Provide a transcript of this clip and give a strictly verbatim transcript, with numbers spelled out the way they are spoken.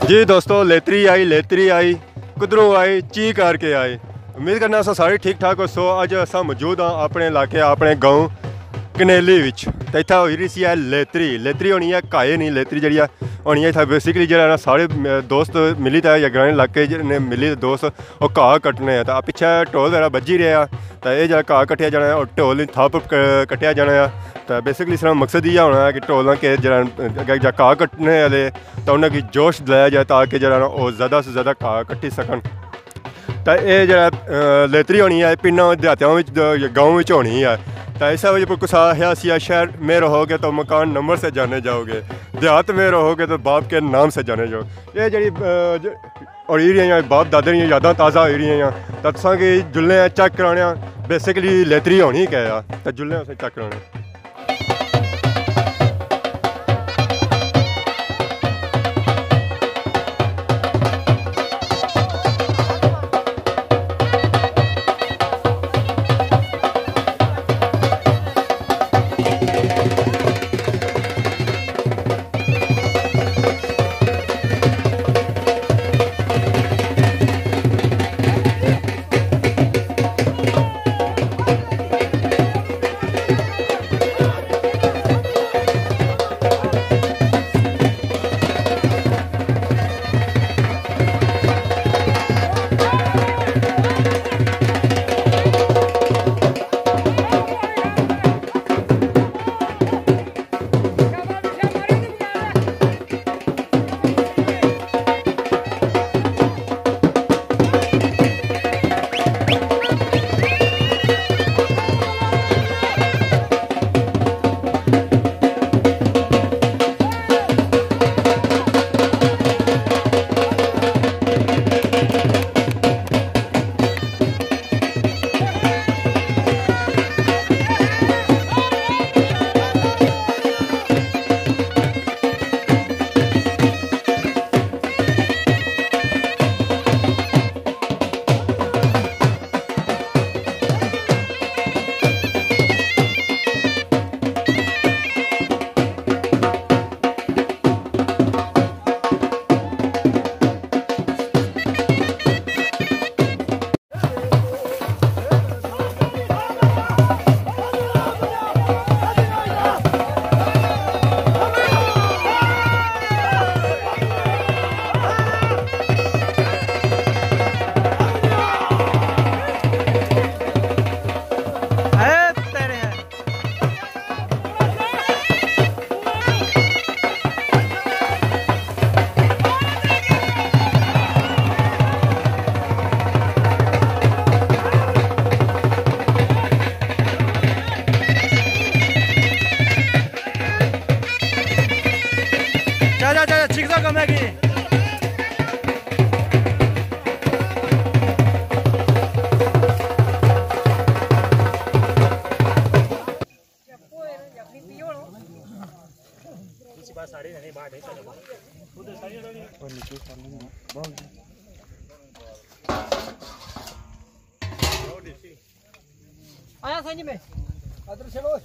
جی دوستو، لیتری آئی، لیتری آئی، کدروں آئی، چی کر کے آئی؟ امید کرنا اساں سارے ٹھیک ٹھاک ہوسو۔ اج اساں موجود ہاں اپنے علاقے، اپنے گاؤں کنیلی وچ۔ تے اتھا ہوئی رہی سی اے لیتری۔ لیتری ہونی ہے کھائی نہیں، لیتری جیڑی ہے ہونی ہے اتھا بیسیکلی جیڑا نا سارے دوست ملی تے یا گراں علاقے جیڑے نے ملی تے دوست او گھا کٹنے آ۔ تے پچھے ڈھول وغیرہ بجی رہیا، تے اے جیڑا گھا کٹیا جانا ہے او ڈھول نی تھپ ک-، کٹیا جانا ہے۔ تے بیسیکلی اس نا مقصد ایہا ہونا ہے کہ ڈھول نا کہ جیڑا اگے جا گھا کٹنے آلے تے انہاں کی جوش دلایا جائے تاکہ جیڑا نا او زیادہ سے زیادہ گھا کٹی سکن۔ تے اے جیڑا، آ، لیتری ہونی ہے، پنڈاں دیہاتیاں وچ، آ، گاؤں وچ ہونی ہے۔ تے اسے وجہ پر کسا آخیا سی، "شہر میں رہو گے تو مکان نمبر سے جانے جاؤ گے، دیہات میں رہو گے تو باپ کے نام سے جانے جاؤ۔" اے جیڑی، آ، ج-، اور ایریاں یا باپ دادے دیاں یاداں تازہ ہوئی رہیاں یا۔ تے تساں کی جلنے آ چیک کرانے آ، بیسیکلی لیتری ہونی کہہ آ، تے جلنے آ اسے چیک کرانے آ۔ چاچا، چاچا، چکسا کم ہے کہ؟ آیا سائیں جی میں۔ ادھر چلو۔